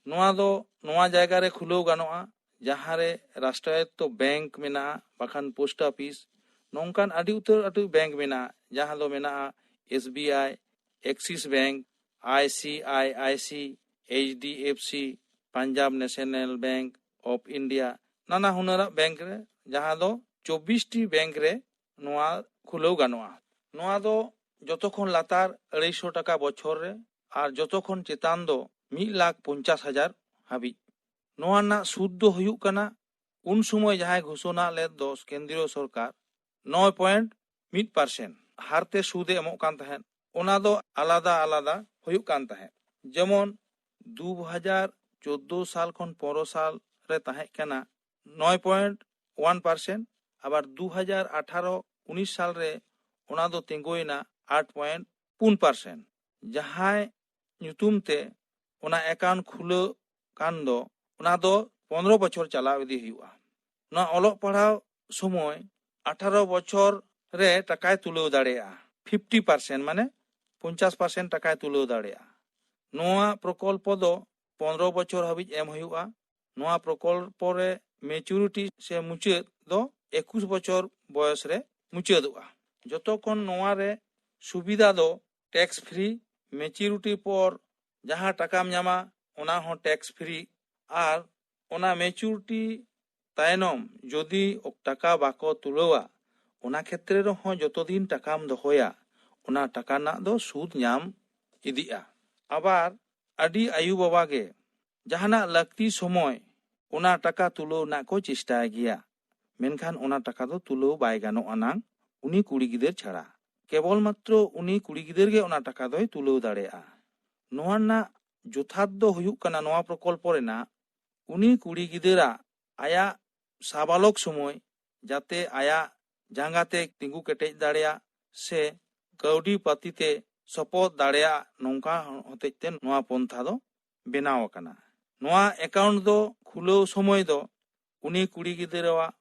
ᱱᱚᱣᱟ ᱫᱚ ᱱᱚᱣᱟ ᱡᱟᱭᱜᱟ ᱨᱮ ᱠᱷᱩᱞᱟᱹᱣ ᱜᱟᱱᱚᱜᱼᱟ ᱡᱟᱦᱟᱸ ᱨᱮ ᱨᱟᱥᱴᱨᱟᱭᱚᱛᱛᱚ ᱵᱮᱝᱠ ᱢᱮᱱᱟᱜᱼᱟ, ᱵᱟᱠᱷᱟᱱ ᱯᱳᱥᱴ ᱚᱯᱷᱤᱥ, ᱱᱚᱝᱠᱟᱱ ᱟᱹᱰᱤ ᱩᱛᱟᱹᱨ ᱟᱹᱰᱤ ᱵᱮᱝᱠ ᱢᱮᱱᱟᱜᱼᱟ, ᱡᱟᱦᱟᱸ ᱫᱚ ᱢᱮᱱᱟᱜᱼᱟ S B I, Axis bank, I C I I C, H D F C, Punjab national bank of India, ᱱᱟᱱᱟ ᱦᱩᱱᱟᱹᱨᱟᱜ ᱵᱮᱝᱠ ᱨᱮ, ᱡᱟᱦᱟᱸ ᱫᱚ ᱪᱚᱵᱵᱤᱥ ᱴᱤ ᱵᱮᱝᱠ ᱨᱮ ᱱᱚᱣᱟ ᱠᱷᱩᱞᱟᱹᱣ ᱜᱟᱱᱚᱜᱼᱟ᱾ ᱱᱚᱣᱟ ᱫᱚ ᱡᱚᱛᱚ ᱠᱷᱚᱱ ᱞᱟᱛᱟᱨ ᱟᱹᱲᱟᱹᱭᱥᱚ ᱴᱟᱠᱟ ᱵᱚᱪᱷᱚᱨ ᱨᱮ, ᱟᱨ ᱡᱚᱛᱚ ᱠᱷᱚᱱ ᱪᱮᱛᱟᱱ ᱫᱚ ᱢᱤᱫ ᱞᱟᱠᱷ ᱯᱚᱧᱪᱟᱥ ᱦᱟᱡᱟᱨ ᱦᱟᱹᱵᱤᱡ᱾ ᱱᱚᱣᱟ ᱨᱮᱱᱟᱜ ᱥᱩᱫ ᱫᱚ ᱦᱩᱭᱩᱜ ᱠᱟᱱᱟ, ᱩᱱ ᱥᱚᱢᱚᱭ ᱡᱟᱦᱟᱸᱭ ᱜᱷᱳᱥᱚᱱᱟ ᱞᱮᱫ ᱫᱚ ᱠᱮᱱᱫᱨᱤᱭᱚ ᱥᱚᱨᱠᱟᱨ, ᱱᱚᱭ ᱯᱚᱭᱮᱱᱴ ᱢᱤᱫ ᱯᱟᱨᱥᱮᱱᱴ ᱦᱟᱨ ᱛᱮ ᱥᱩᱫ ᱮ ᱮᱢᱚᱜ ᱠᱟᱱ ᱛᱟᱦᱮᱸᱫ, ᱚᱱᱟ ᱫᱚ ᱟᱞᱟᱫᱟ ᱟᱞᱟᱫᱟ ᱦᱩᱭᱩᱜ ᱠᱟᱱ ᱛᱟᱦᱮᱸᱫ᱾ ᱡᱮᱢᱚᱱ ᱫᱩ ᱦᱟᱡᱟᱨ ᱪᱳᱫᱽᱫᱳ ᱥᱟᱞ ᱠᱷᱚᱱ ᱯᱚᱱᱨᱚ ᱥᱟᱞ ᱨᱮ ᱛᱟᱦᱮᱸ ᱠᱟᱱᱟ ᱱᱚᱭ ᱯᱚᱭᱮᱱᱴ ᱚᱣᱟᱱ ᱯᱟᱨᱥᱮᱱᱴ, ᱟᱵᱟᱨ ᱫᱩ ᱦᱟᱡᱟᱨ ᱟᱴᱷᱟᱨᱚ ᱩᱱᱤᱥ ᱥᱟᱞ ᱨᱮ ᱚᱱᱟ ᱫᱚ ᱛᱤᱸᱜᱩᱭᱮᱱᱟ ᱟᱴ ᱯᱚᱭᱮᱱᱴ ᱯᱩᱱ ᱯᱟᱨᱥᱮᱱᱴ᱾ ᱡᱟᱦᱟᱸᱭ ᱧᱩᱛᱩᱢ ᱛᱮ ᱚᱱᱟ ᱮᱠᱟᱣᱩᱱᱴ ᱠᱷᱩᱞᱟᱹᱣ ᱠᱟᱱ ᱫᱚ, ᱚᱱᱟ ᱫᱚ ᱯᱚᱱᱨᱚ ᱵᱚᱪᱷᱚᱨ ᱪᱟᱞᱟᱣ ᱤᱫᱤ ᱦᱩᱭᱩᱜᱼᱟ᱾ ᱱᱚᱣᱟ ᱚᱞᱚᱜ ᱯᱟᱲᱦᱟᱣ ᱥᱚᱢᱚᱭ ᱟᱴᱷᱟᱨᱚ ᱵᱚᱪᱷᱚᱨ ᱨᱮ ᱴᱟᱠᱟᱭ ᱛᱩᱞᱟᱹᱣ ᱫᱟᱲᱮᱭᱟᱜᱼᱟ, ᱯᱷᱤᱯᱴᱤ ᱯᱟᱨᱥᱮᱱᱴ, ᱢᱟᱱᱮ ᱯᱚᱧᱪᱟᱥ ᱯᱟᱨᱥᱮᱱᱴ ᱴᱟᱠᱟᱭ ᱛᱩᱞᱟᱹᱣ ᱫᱟᱲᱮᱭᱟᱜᱼᱟ᱾ ᱱᱚᱣᱟ ᱯᱨᱚᱠᱚᱞᱯᱚ ᱫᱚ ᱯᱚᱱᱨᱚ ᱵᱚᱪᱷᱚᱨ ᱦᱟᱹᱵᱤᱡ ᱮᱢ ᱦᱩᱭᱩᱜᱼᱟ᱾ ᱱᱚᱣᱟ ᱯᱨᱚᱠᱚᱞᱯᱚ ᱨᱮ ᱢᱮᱪᱩᱨᱤᱴᱤ ᱥᱮ ᱢᱩᱪᱟᱹᱫ ᱫᱚ ᱮᱠᱩᱥ ᱵᱚᱪᱷᱚᱨ ᱵᱚᱭᱚᱥ ᱨᱮ ᱢᱩᱪᱟᱹᱫᱚᱜᱼᱟ᱾ ᱡᱚᱛᱚ ᱠᱷᱚᱱ ᱱᱚᱣᱟ ᱨᱮ ᱥᱩᱵᱤᱫᱷᱟ ᱫᱚ ᱴᱮᱠᱥ ᱯᱷᱨᱤ, ᱢᱮᱪᱩᱨᱤᱴᱤ ᱯᱚᱨ ᱡᱟᱦᱟᱸ ᱴᱟᱠᱟᱢ ᱧᱟᱢᱟ, ᱚᱱᱟ ᱦᱚᱸ ᱴᱮᱠᱥ ᱯᱷᱨᱤ, ᱟᱨ ᱚᱱᱟ ᱢᱮᱪᱩᱨᱤᱴᱤ ᱛᱟᱭᱱᱚᱢ ᱡᱩᱫᱤ ᱴᱟᱠᱟ ᱵᱟᱠᱚ ᱛᱩᱞᱟᱹᱣᱟ, ᱚᱱᱟ ᱠᱷᱮᱛᱨᱮ ᱨᱮᱦᱚᱸ ᱡᱚᱛᱚ ᱫᱤᱱ ᱴᱟᱠᱟᱢ ᱫᱚᱦᱚᱭᱟ, ᱚᱱᱟ ᱴᱟᱠᱟ ᱨᱮᱱᱟᱜ ᱫᱚ ᱥᱩᱫ ᱧᱟᱢ ᱤᱫᱤᱜᱼᱟ᱾ ᱟᱵᱟᱨ ᱟᱹᱰᱤ ᱟᱭᱩ ᱵᱟᱵᱟ ᱜᱮ ᱡᱟᱦᱟᱱᱟᱜ ᱞᱟᱹᱠᱛᱤ ᱥᱚᱢᱚᱭ ᱚᱱᱟ ᱴᱟᱠᱟ ᱛᱩᱞᱟᱹᱣ ᱨᱮᱱᱟᱜ ᱠᱚ ᱪᱮᱥᱴᱟᱭ ᱜᱮᱭᱟ, ᱢᱮᱱᱠᱷᱟᱱ ᱚᱱᱟ ᱴᱟᱠᱟ ᱫᱚ ᱛᱩᱞᱟᱹᱣ ᱵᱟᱭ ᱜᱟᱱᱚᱜᱼᱟ ᱱᱟᱝ ᱩᱱᱤ ᱠᱩᱲᱤ ᱜᱤᱫᱟᱹᱨ ᱪᱷᱟᱲᱟ᱾ ᱠᱮᱵᱚᱞ ᱢᱟᱛᱨᱚ ᱩᱱᱤ ᱠᱩᱲᱤ ᱜᱤᱫᱟᱹᱨ ᱜᱮ ᱚᱱᱟ ᱴᱟᱠᱟ ᱫᱚᱭ ᱛᱩᱞᱟᱹᱣ ᱫᱟᱲᱮᱭᱟᱜᱼᱟ᱾ ᱱᱚᱣᱟ ᱨᱮᱱᱟᱜ ᱡᱚᱛᱷᱟᱛ ᱫᱚ ᱦᱩᱭᱩᱜ ᱠᱟᱱᱟ, ᱱᱚᱣᱟ ᱯᱨᱚᱠᱚᱞᱯᱚ ᱨᱮᱱᱟᱜ ᱩᱱᱤ ᱠᱩᱲᱤ ᱜᱤᱫᱟᱹᱨᱟᱜ ᱟᱭᱟᱜ ᱥᱟᱵᱟᱞᱚᱠ ᱥᱚᱢᱚᱭ ᱡᱟᱛᱮ ᱟᱭᱟᱜ ᱡᱟᱸᱜᱟ ᱛᱮ ᱛᱤᱸᱜᱩ ᱠᱮᱴᱮᱡ ᱫᱟᱲᱮᱭᱟᱜ ᱥᱮ ᱠᱟᱹᱣᱰᱤ ᱯᱟᱹᱛᱤ ᱛᱮ ᱥᱚᱯᱚᱦᱚᱫ ᱫᱟᱲᱮᱭᱟᱜ, ᱱᱚᱝᱠᱟ ᱦᱚᱛᱮᱡ ᱛᱮ ᱱᱚᱣᱟ ᱯᱚᱱᱛᱷᱟ ᱫᱚ ᱵᱮᱱᱟᱣ ᱟᱠᱟᱱᱟ᱾ ᱱᱚᱣᱟ ᱮᱠᱟᱣᱩᱱᱴ ᱫᱚ ᱠᱷᱩᱞᱟᱹᱣ ᱥᱚᱢᱚᱭ ᱫᱚ ᱩᱱᱤ ᱠᱩᱲᱤ ᱜᱤᱫᱽᱨᱟᱹᱣᱟᱜ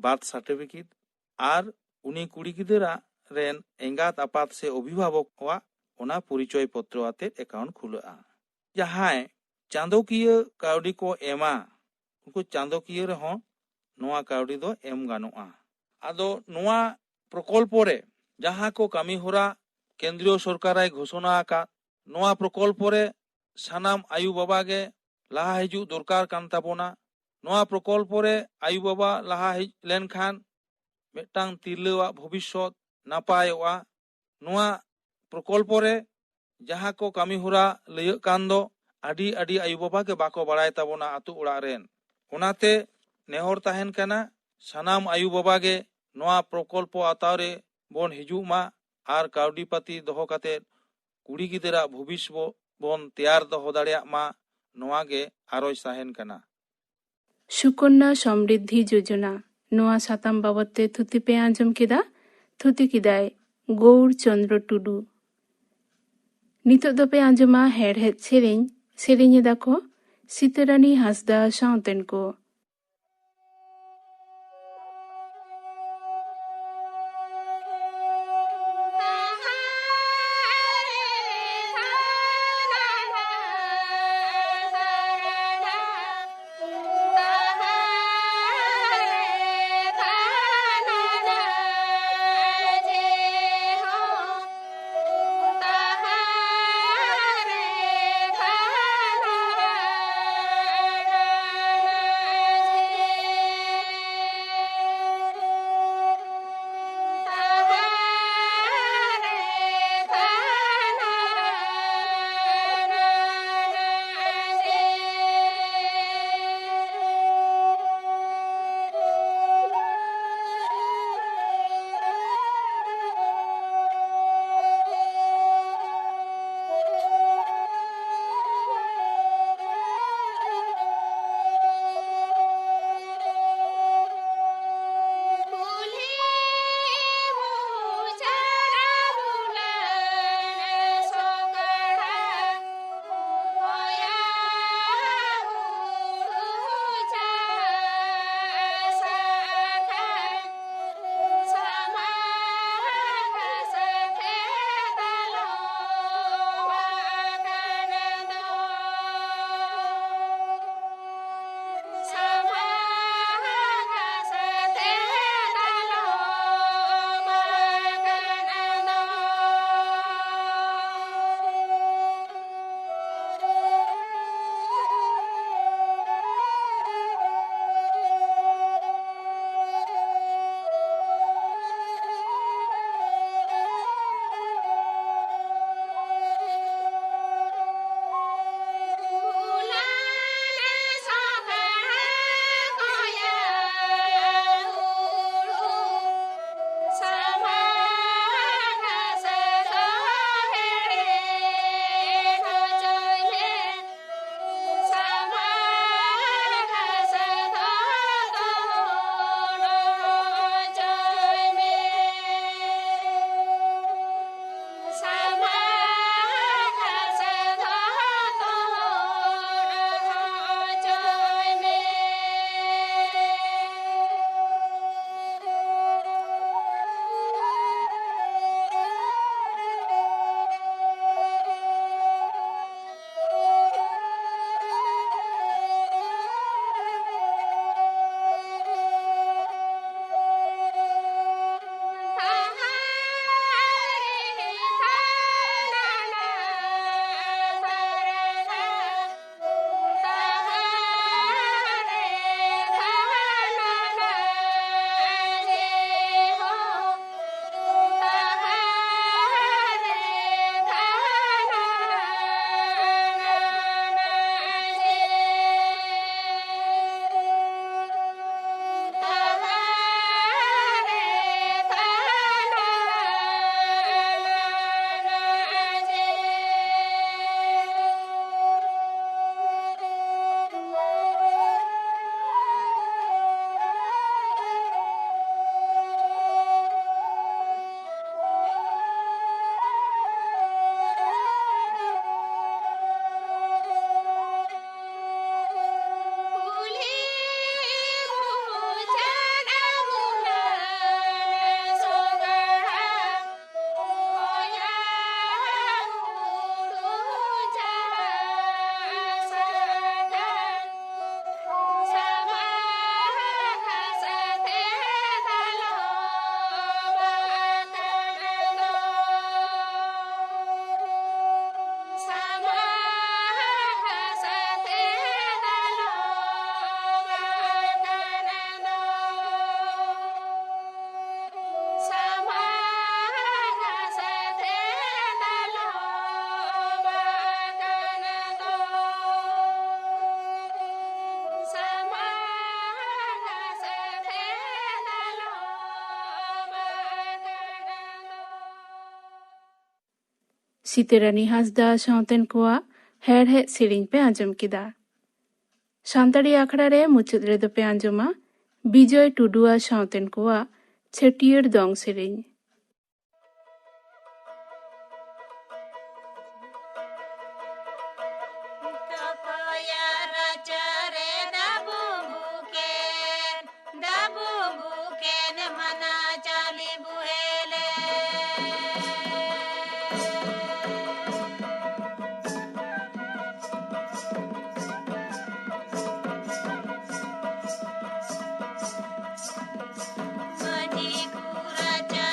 ᱵᱟᱨᱛᱷ ᱥᱟᱨᱴᱤᱯᱷᱤᱠᱮᱴ ᱟᱨ ᱩᱱᱤ ᱠᱩᱲᱤ ᱜᱤᱫᱽᱨᱟᱹ ᱨᱮᱱ ᱮᱸᱜᱟᱛ ᱟᱯᱟᱛ ᱥᱮ ᱚᱵᱷᱤᱵᱷᱟᱵᱚᱠ ᱠᱚᱣᱟᱜ ᱚᱱᱟ ᱯᱚᱨᱤᱪᱚᱭ ᱯᱚᱛᱨᱚ ᱟᱛᱮᱫ ᱮᱠᱟᱣᱩᱱᱴ ᱠᱷᱩᱞᱟᱹᱜᱼᱟ᱾ ᱡᱟᱦᱟᱸᱭ ᱪᱟᱸᱫᱚᱠᱤᱭᱟᱹ ᱠᱟᱹᱣᱰᱤ ᱠᱚ ᱮᱢᱟ, ᱩᱱᱠᱩ ᱪᱟᱸᱫᱚᱠᱤᱭᱟᱹ ᱨᱮᱦᱚᱸ ᱱᱚᱣᱟ ᱠᱟᱹᱣᱰᱤ ᱫᱚ ᱮᱢ ᱜᱟᱱᱚᱜᱼᱟ᱾ ᱟᱫᱚ ᱱᱚᱣᱟ ᱯᱨᱚᱠᱚᱞᱯᱚ ᱨᱮ ᱡᱟᱦᱟᱸ ᱠᱚ ᱠᱟᱹᱢᱤ ᱦᱚᱨᱟ ᱠᱮᱱᱫᱨᱤᱭᱚ ᱥᱚᱨᱠᱟᱨᱟᱭ ᱜᱷᱳᱥᱚᱱᱟ ᱟᱠᱟᱫ, ᱱᱚᱣᱟ ᱯᱨᱚᱠᱚᱞᱯᱚ ᱨᱮ ᱥᱟᱱᱟᱢ ᱟᱭᱩ ᱵᱟᱵᱟ ᱜᱮ ᱞᱟᱦᱟ ᱦᱤᱡᱩᱜ ᱫᱚᱨᱠᱟᱨ ᱠᱟᱱ ᱛᱟᱵᱚᱱᱟ᱾ ᱱᱚᱣᱟ ᱯᱨᱚᱠᱚᱞᱯᱚ ᱨᱮ ᱟᱭᱩ ᱵᱟᱵᱟ ᱞᱟᱦᱟ ᱦᱮᱡ ᱞᱮᱱᱠᱷᱟᱱ ᱢᱤᱫᱴᱟᱝ ᱛᱤᱨᱞᱟᱹᱣᱟᱜ ᱵᱷᱚᱵᱤᱥᱥᱚᱛ ᱱᱟᱯᱟᱭᱚᱜᱼᱟ᱾ ᱱᱚᱣᱟ ᱯᱨᱚᱠᱚᱞᱯᱚ ᱨᱮ ᱡᱟᱦᱟᱸ ᱠᱚ ᱠᱟᱹᱢᱤ ᱦᱚᱨᱟ ᱞᱟᱹᱭᱟᱹᱜ ᱠᱟᱱ ᱫᱚ, ᱟᱹᱰᱤ ᱟᱹᱰᱤ ᱟᱭᱳ ᱵᱟᱵᱟ ᱜᱮ ᱵᱟᱠᱚ ᱵᱟᱲᱟᱭ ᱛᱟᱵᱚᱱᱟ ᱟᱛᱳ ᱚᱲᱟᱜ ᱨᱮᱱ᱾ ᱚᱱᱟᱛᱮ ᱱᱮᱦᱚᱨ ᱛᱟᱦᱮᱱ ᱠᱟᱱᱟ, ᱥᱟᱱᱟᱢ ᱟᱭᱳ ᱵᱟᱵᱟ ᱜᱮ ᱱᱚᱣᱟ ᱯᱨᱚᱠᱚᱞᱯᱚ ᱟᱣᱛᱟ ᱨᱮ ᱵᱚᱱ ᱦᱤᱡᱩᱜ ᱢᱟ ᱟᱨ ᱠᱟᱹᱣᱰᱤ ᱯᱟᱹᱛᱤ ᱫᱚᱦᱚ ᱠᱟᱛᱮ ᱠᱩᱲᱤ ᱜᱤᱫᱽᱨᱟᱹ ᱵᱷᱚᱵᱤᱥ ᱵᱚ-, ᱵᱚᱱ ᱛᱮᱭᱟᱨ ᱫᱚᱦᱚ ᱫᱟᱲᱮᱭᱟᱜ ᱢᱟ, ᱱᱚᱣᱟ ᱜᱮ ᱟᱨᱚᱡᱽ ᱛᱟᱦᱮᱱ ᱠᱟᱱᱟ᱾ ᱥᱩᱠᱚᱱᱱᱟ ᱥᱚᱢᱨᱤᱫᱷᱤ ᱡᱳᱡᱚᱱᱟ, ᱱᱚᱣᱟ ᱥᱟᱛᱟᱢ ᱵᱟᱵᱚᱫ ᱛᱮ ᱛᱷᱩᱛᱤ ᱯᱮ ᱟᱸᱡᱚᱢ ᱠᱮᱫᱟ᱾ ᱛᱷᱩᱛᱤ ᱠᱮᱫᱟᱭ ᱜᱳᱣᱩᱨ ᱪᱚᱱᱫᱨᱚ ᱴᱩᱰᱩ᱾ ᱱᱤᱛᱚᱜ ᱫᱚᱯᱮ ᱟᱸᱡᱚᱢᱟ ᱦᱮᱲᱦᱮᱫ ᱥᱮᱨᱮᱧ᱾ ᱥᱮᱨᱮᱧ ᱮᱫᱟ ᱠᱚ ᱥᱤᱛᱟᱹᱨᱟᱱᱤ ᱦᱟᱸᱥᱫᱟ ᱥᱟᱶᱛᱮᱱ ᱠᱚ᱾ ᱥᱤᱛᱟᱹᱨᱟᱱᱤ ᱦᱟᱸᱥᱫᱟ ᱥᱟᱶᱛᱮᱱ ᱠᱚᱣᱟᱜ ᱦᱮᱲᱦᱮᱫ ᱥᱮᱨᱮᱧ ᱯᱮ ᱟᱸᱡᱚᱢ ᱠᱮᱫᱟ᱾ ᱥᱟᱱᱛᱟᱲᱤ ᱟᱠᱷᱲᱟ ᱨᱮ ᱢᱩᱪᱟᱹᱫ ᱨᱮᱫᱚ ᱯᱮ ᱟᱸᱡᱚᱢᱟ ᱵᱤᱡᱚᱭ ᱴᱩᱰᱩ ᱟᱨ ᱥᱟᱶᱛᱮᱱ ᱠᱚᱣᱟᱜ ᱪᱷᱟᱹᱴᱭᱟᱹᱨ ᱫᱚᱝ ᱥᱮᱨᱮᱧ᱾ ᱚᱠᱚᱭᱟᱜ ᱨᱟᱪᱟᱨᱮ ᱫᱟᱵᱩ ᱵᱩᱠᱮᱱ, ᱫᱟᱵᱩ ᱵᱩᱠᱮᱱ ᱢᱟᱱᱟ ᱪᱟᱞᱤ ᱵᱩᱦᱮᱞᱮ᱾ ᱢᱟᱹᱡᱷᱤ ᱠᱚ ᱨᱟᱪᱟ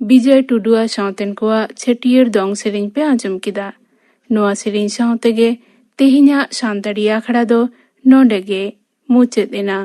ᱵᱤᱡᱚᱭ ᱴᱩᱰᱩᱣᱟᱜ ᱥᱟᱶᱛᱮᱱ ᱠᱚᱣᱟᱜ ᱪᱷᱟᱹᱴᱭᱟᱹᱨ ᱫᱚᱝ ᱥᱮᱨᱮᱧ ᱯᱮ ᱟᱸᱡᱚᱢ ᱠᱮᱫᱟ᱾ ᱱᱚᱣᱟ ᱥᱮᱨᱮᱧ ᱥᱟᱶ ᱛᱮᱜᱮ ᱛᱮᱦᱮᱧᱟᱜ ᱥᱟᱱᱛᱟᱲᱤ ᱟᱠᱷᱲᱟ ᱫᱚ ᱱᱚᱰᱮ ᱜᱮ ᱢᱩᱪᱟᱹᱫ ᱮᱱᱟ᱾